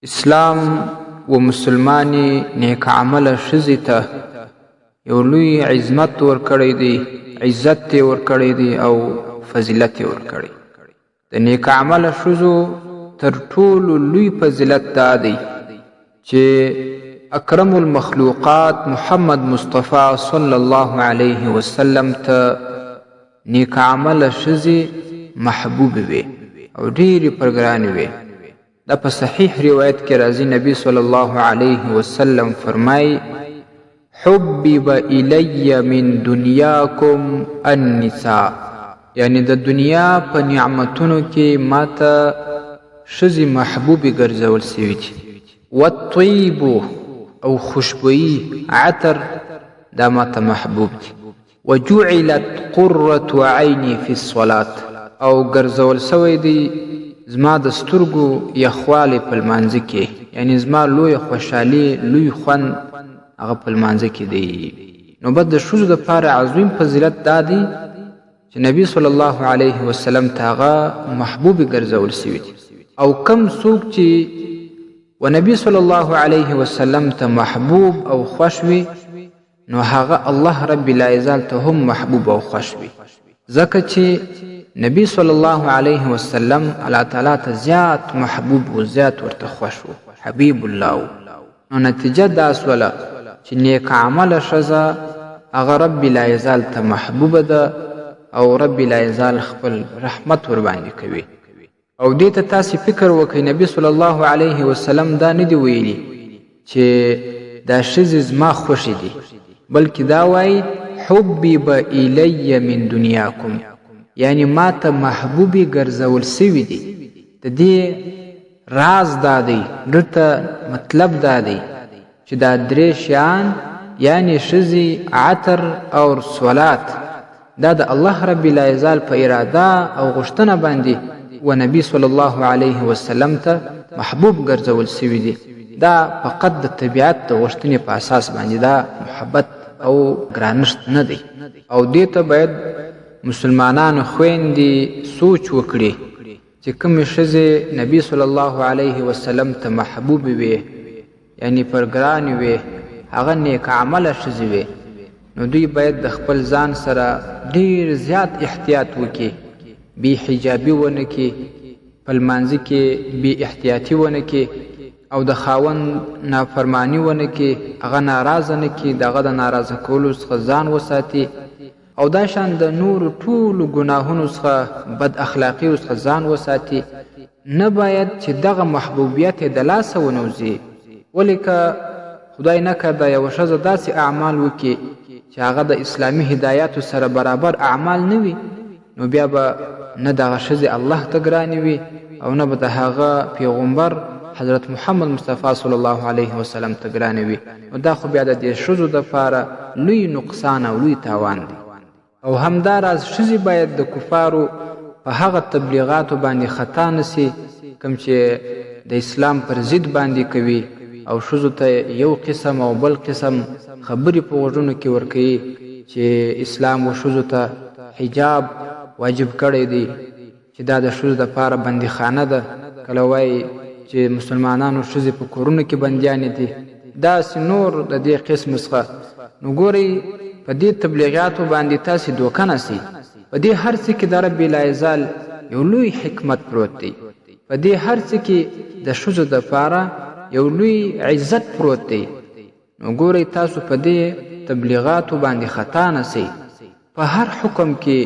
اسلام و مسلمانې نیک عمله ښځې ته یو لوی عظمت ورکړی دی، عزت یې ورکړی دی او فضیلت یې ورکړی. د نیک عمله ښځو تر ټولو لوی فضیلت دا دی چې اکرم المخلوقات محمد مصطفی صلی الله علیه وسلم ته نیک عمله ښځې محبوبې وې او ډېرې پر ګرانې وې. دا په صحیح روایت کې راځي، نبی صلی الله علیه وسلم فرمایي: حبب الی من دنیاکم النساء، یعنی د دنیا په نعمتونو کې ماته ښځې محبوبې ګرځول سوي دي، والطیب او خوشبویي عطر دا ماته محبوب دي، وجعلت قرة عیني فی الصلاة او ګرځول سوی دی زما د سترګو یخوالی په لمانځه کې، یعنی زما لویه خوشحالي لوی خوند هغه په لمانځه کې دی. نو بس د ښځو دپاره عظیم فضیلت دا دی چې نبی صلی الله علیه وسلم ته هغه محبوبې ګرځول سوي دي، او کم څوک چې و نبی صلی الله علیه وسلم ته محبوب او خوښ وي نو هغه الله رب العزال ته هم محبوب او خوښ وي، ځکه چې نبی صلی الله علیه وسلم الله تعالی ته زیات محبوب و، زیات ورته خوښ و، حبیب الله و. نو نتیجه دا سوله چې نیک عمله ښځه هغه رب العزال ته محبوبه ده او رب العزال خپل رحمت ورباندې کوي. او دې ته تاسې فکر وکړئ، نبی صلی الله علیه وسلم دا نه دي ویلي چې دا ښځې زما خوښې دي، بلکې دا وایي حبب الی من دنیاکم، یعنی ما ته محبوبې ګرځول سوي دي. د دې راز دا دی، دلته مطلب دا دی چې دا درې شیان یعنی ښځې، عطر او صلات دا د الله رب العزال په اراده او غوښتنه باندې و نبی صلی الله علیه وسلم ته محبوب ګرځول سوي دي. دا فقط د طبیعت د غوښتنې په اساس باندې دا محبت او ګرانښت نه دی. او دې ته باید مسلمانانو خویندې سوچ وکړي چې کومې ښځې نبی صلی الله علیه وسلم ته محبوبې وې، یعنی پر ګرانې وې، هغه نیک عمله ښځې وې، نو دوی باید د خپل ځان سره ډیر زیات احتیاط وکړي، بې حجابي ونه کړي، په لمانځه کې بې احتیاطي ونه کړي، او د خاوند نافرماني ونه کړي، هغه ناراضه نه کړي، د هغه د ناراضه کولو څخه ځان وساتي، او دا شان د نورو ټولو ګناهونو څخه بد اخلاقیو څخه ځان وساتي. نه باید چې دغه محبوبیت یې د لاسه ونوځي، ولې که خدای نه کرده یوه ښځه داسې اعمال وکړي چې هغه د اسلامي هدایاتو سره برابر اعمال نه وي، نو بیا به نه دغه ښځې الله ته ګرانې وي او نه به د هغه پیغمبر حضرت محمد مصطفی صلی الله علیه وسلم ته ګرانې وي. نو دا خو بیا د دې ښځو دپاره لوی نقصان او لوی تاوان دی. او همداراز ښځې باید د کفارو په هغه تبلیغاتو باندې خطا نه سي کوم چې د اسلام پر ضد باندې کوي او ښځو ته یو قسم او بل قسم خبرې په غوږونو کې ورکوي چې اسلام و ښځو ته حجاب واجب کړی دی، چې دا د ښځو دپاره بندیخانه ده. کله وایي چې مسلمانانو ښځې په کورونو کې بندیانې دي، داسې نور د دې قسم څخه. نو ګورئ په دې تبلیغاتو باندې تاسې دوکه نه سئ. په دې هر څه کې د رب العزال یو لوی حکمت پروت دی، په دې هر څه کې د ښځو دپاره یو لوی عزت پروت دی. نو ګورئ تاسو په دې تبلیغاتو باندې خطا نه سئ. په هر حکم کې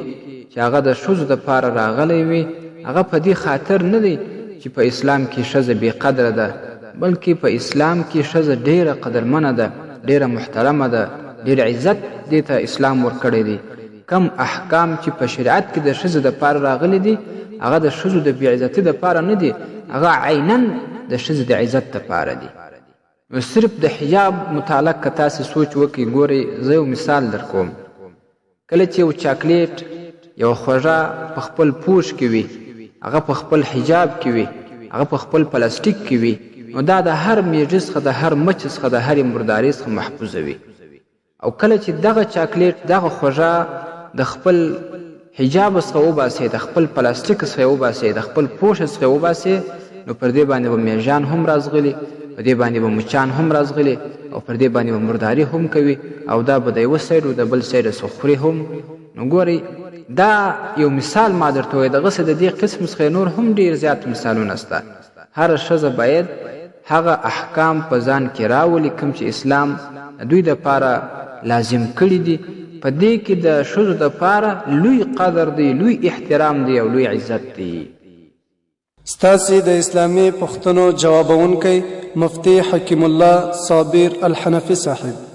چې هغه د ښځو دپاره راغلی وي، هغه په دې خاطر نه دی چې په اسلام کې ښځه بې قدره ده، بلکې په اسلام کې ښځه ډېره قدرمنه ده، ډېره محترمه ده، ډېر عزت دې ته اسلام ورکړی دی. کم احکام چې په شریعت کې د ښځې دپاره راغلي دي، هغه د ښځو د بې عزتي دپاره نه دي، هغه عینا د ښځې د عزت دپاره دي. نو صرف د حجاب متعلق که تاسې سوچ وکړئ، ګورئ زه یو مثال درکوم. کله چې یو چاکلیټ، یوه خوږه په خپل پوښ کې وي، هغه په خپل حجاب کې وي، هغه په خپل پلاستیک کې وي، نو دا د هر میږي څخه، د هر مچ څخه، د هرې مردارې څخه محفوظه وي. او کله چې دغه چاکلیټ، دغه خوږه د خپل حجاب څخه وباسې، د خپل پلاستیک څخه یې وباسې، د خپل پوښ څخه یې وباسې، نو پر دې باندې به میږیان هم راځغلي، په دې باندې به مچان هم راځغلي او پر دې باندې به مرداري هم کوي او دا به د یوه سایډ او د بل سایډه څه خوري هم. نو ګورئ دا یو مثال ما درته ووایه، دغسې د دې قسم څخه نور هم ډېر زیات مثالونه شته. هره ښځه باید هغه احکام په ځان کې راولي کوم چې اسلام د دوی دپاره لازم کړي دي. په دې کې د ښځو دپاره لوی قدر دی، لوی احترام دی او لوی عزت دی. ستاسې د اسلامي پوښتنو جوابوونکی مفتي حکیم الله صابر الحنفي صاحب.